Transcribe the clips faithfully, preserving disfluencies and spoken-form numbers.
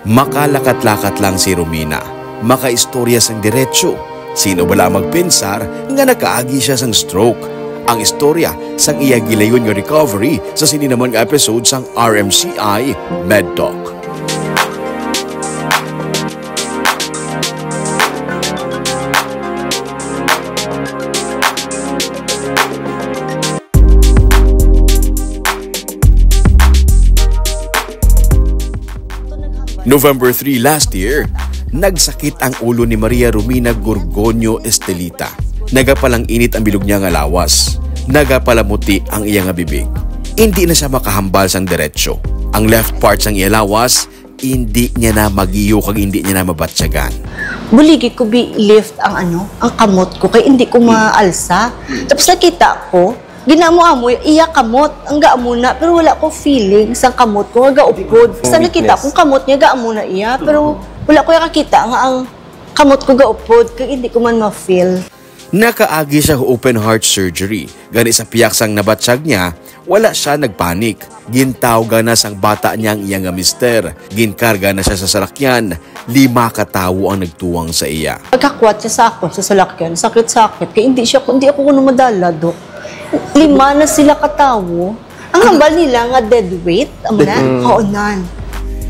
Makalakat-lakat lang si Romina, makaistorya sang diretso. Sino bala ang magpensar nga nakaagi siya sang stroke? Ang istorya sang iya gilayon nga recovery sa sini naman nga episode sang R M C I Med Talk. November three last year, nagsakit ang ulo ni Maria Romina Gorgonio Estelita. Nagapalang-init ang bilog niya nga lawas. Nagapalamuti ang iya nga bibig. Indi na siya makahambal sang diretso. Ang left part sang iya lawas, indi niya na magiyo kag indi niya na mabatyagan. Buligi ko bi lift ang ano, ang kamot ko kay hindi ko maalsa. Tapos nakita ko, ginaamo-amo iya kamot, ang gaamo na, pero wala ko feeling sang kamot ko nga gaupod. Basta nakita ko, ang kamot niya gaamo na iya, pero wala ko nakakita nga ang kamot ko gaupod, kag hindi ko man ma-feel. Nakaagi siya open heart surgery. Gani sa piyak sang nabatsyag niya, wala siya nagpanik. Gintawgan na sang bata niya ang iya nga mister. Ginkarga na siya sa salakyan. Lima ka tawo ang nagtuwang sa iya. Pagkakwat siya sa akon sa salakyan, sakit-sakit. Kay hindi siya, hindi ako kuno madala, Dok. Lima na sila ka tawo. Ang hambal nila nga dead weight, amo na? Mm. Oo, nan.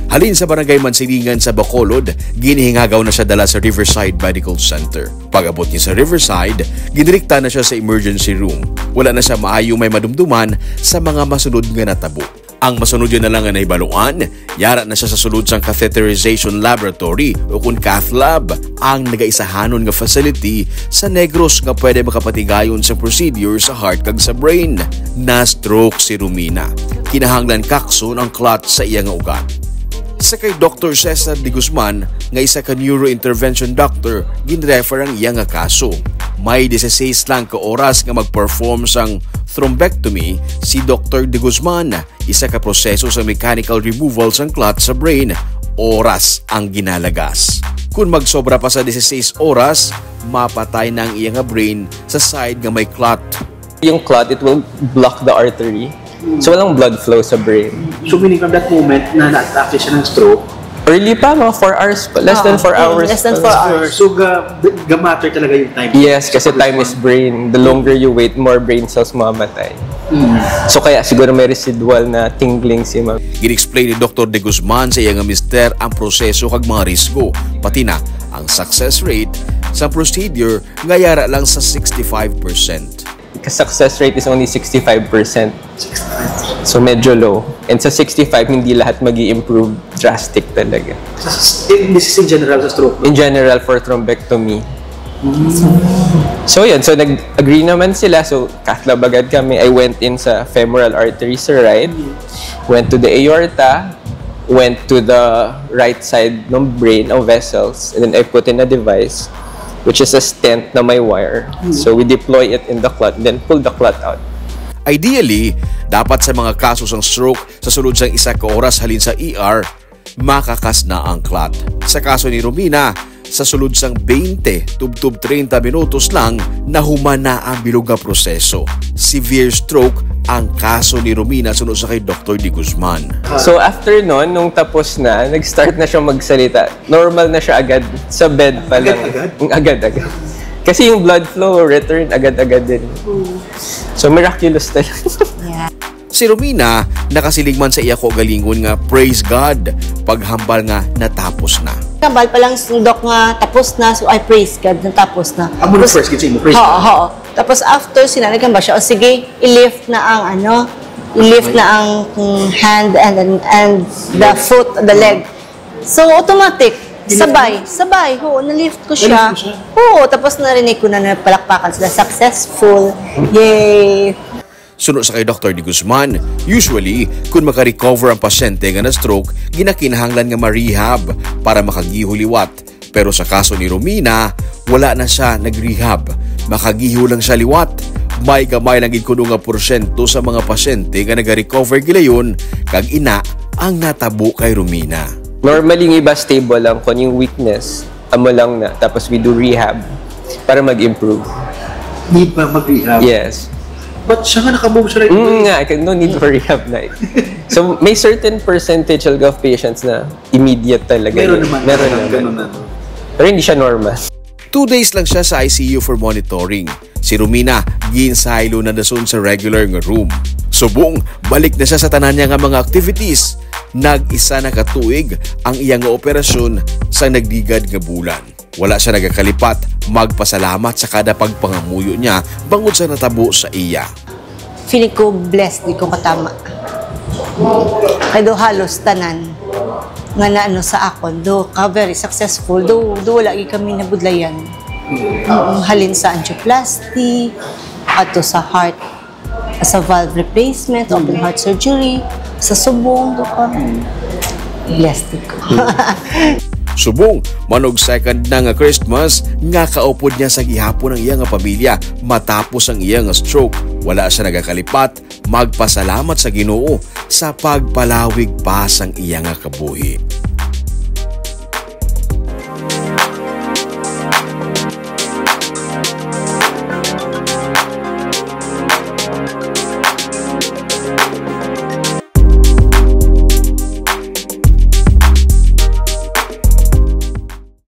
Halin sa Barangay Mansilingan sa Bacolod, ginhingagaw na siya dala sa Riverside Medical Center. Pag-abot niya sa Riverside, ginrikta na siya sa emergency room. Wala na siya maayo may madumduman sa mga masunod nga natabo. Ang masunod yun na lang nga nahibaluan, yara na siya sa sulod sang catheterization laboratory o kun cath lab, ang nagaisahanon nga facility sa Negros nga pwede makapatigayon sa procedure sa heart kag sa brain. Na-stroke si Romina. Kinahanglan kakson ang clot sa iya nga ugat. Sa kay Doktor Cesar de Guzman, nga isa ka neurointervention doctor, ginrefer ang iya nga kaso. May dieciséis lang ka oras nga mag-perform sang thrombectomy si Doktor de Guzman. Isa ka proseso sa mechanical removal sang clot sa brain, oras ang ginalagas. Kung magsobra pa sa dieciséis oras, mapatay na ang iya nga brain sa side nga may clot. Yung clot, it will block the artery. So, walang blood flow sa brain. So, meaning from that moment na na-attack siya ng stroke? Early pa, mga four hours pa. Less than four hours pa. Less than four hours. So, ga-, ga-matter talaga yung time. Yes, kasi time is brain. The longer you wait, more brain cells mamamatay. Mm. So, kaya siguro may residual na tingling si ma'am. Gin-explain ni Doktor De Guzman sa iya nga mister ang proseso kag mga risgo, pati na ang success rate sa procedure nga yara lang sa sixty-five percent. Success rate is only sixty-five percent. So, medyo low. And sa sixty-five, hindi lahat mag improve drastic talaga. Sa, sa, in, this is in general sa stroke, no? In general, for thrombectomy. Mm. So, yun. So, nag-agree naman sila. So, cath lab agad kami. I went in sa femoral artery sa right. Mm. Went to the aorta. Went to the right side ng brain, of vessels, and then I put in a device, which is a stent na may wire. Hmm. So we deploy it in the clot, then pull the clot out. Ideally, dapat sa mga kaso sang stroke, sa sulod sang isa ka oras halin sa E R, makakas na ang clot. Sa kaso ni Romina, sa sulod sang twenty tubtob treinta minutos lang, nahuman na ang bilog nga proseso. Severe stroke ang kaso ni Romina suno sa kay Doktor De Guzman. So, after nun, nung tapos na, nag-start na siya magsalita. Normal na siya agad. Sa bed pa lang. Agad-agad? Agad-agad. Kasi yung blood flow, return agad-agad din. So, miraculous talaga. Yeah. Si Romina, nakasiling man sa iya kaugalingon nga, "Praise God," paghambal nga natapos na. Hambal pa lang, Doc, nga tapos na, so, ay, "Praise God, natapos na." Amo na first gid sa imo, "Praise God." Oo, oo. Tapos after sina, naghambal siya, "O sige, i-lift na ang, ano, i-lift na ang, mm, hand and, and, and the foot, the leg." So, automatic, sabay, sabay, oo, na-lift ko siya. Na-lift mo siya? Oo, tapos narinig ko na napalakpakan sila, "Successful." Yay! Suno sa kay Doktor De Guzman, usually, kung maka-recover ang pasyente nga na-stroke, ginakinahanglan nga ma-rehab para makagiho liwat. Pero sa kaso ni Romina, wala na siya nag-rehab. Makagiho lang siya liwat. May gamay lang gid kuno nga porsyento sa mga pasyente nga naga-recover gilayon, kag ina ang natabo kay Romina. Normally, yung iba stable lang kung yung weakness. Amo lang na. Tapos we do rehab para mag-improve. Need pa mag-rehab? Yes. But siya nga naka-move siya right Mm, away. nga, no need for rehab na. So, may certain percentage talaga of patients na immediate talaga. Meron yun. naman. Meron Ganun, naman. ganun na. Pero hindi siya normal. Two days lang siya sa I C U for monitoring. Si Romina, ginsaylo na dason sa regular nga room. Subong, balik na siya sa tanan niya nga mga activities. Nag-isa na ka tuig ang iya nga operasyon sa nagligad nga bulan. Wala siya nagakalipat magpasalamat sa kada pagpangamuyo niya bangod sa natabo sa iya. Feeling ko blessed di ko katama. Kay do halos tanan nga naano sa akon, do ka very successful, do, do wala gyud kami nabudlayan. Mm, halin sa angioplasty, ato sa heart, sa valve replacement, open heart surgery, sa subong, do ka. Blessed di ko. Subong, manog second na nga Christmas, nga kaupod niya sa gihapon ang iya nga pamilya matapos ang iya nga stroke. Wala siya nagakalipat magpasalamat sa Ginoo sa pagpalawig pa sang iya nga kabuhi.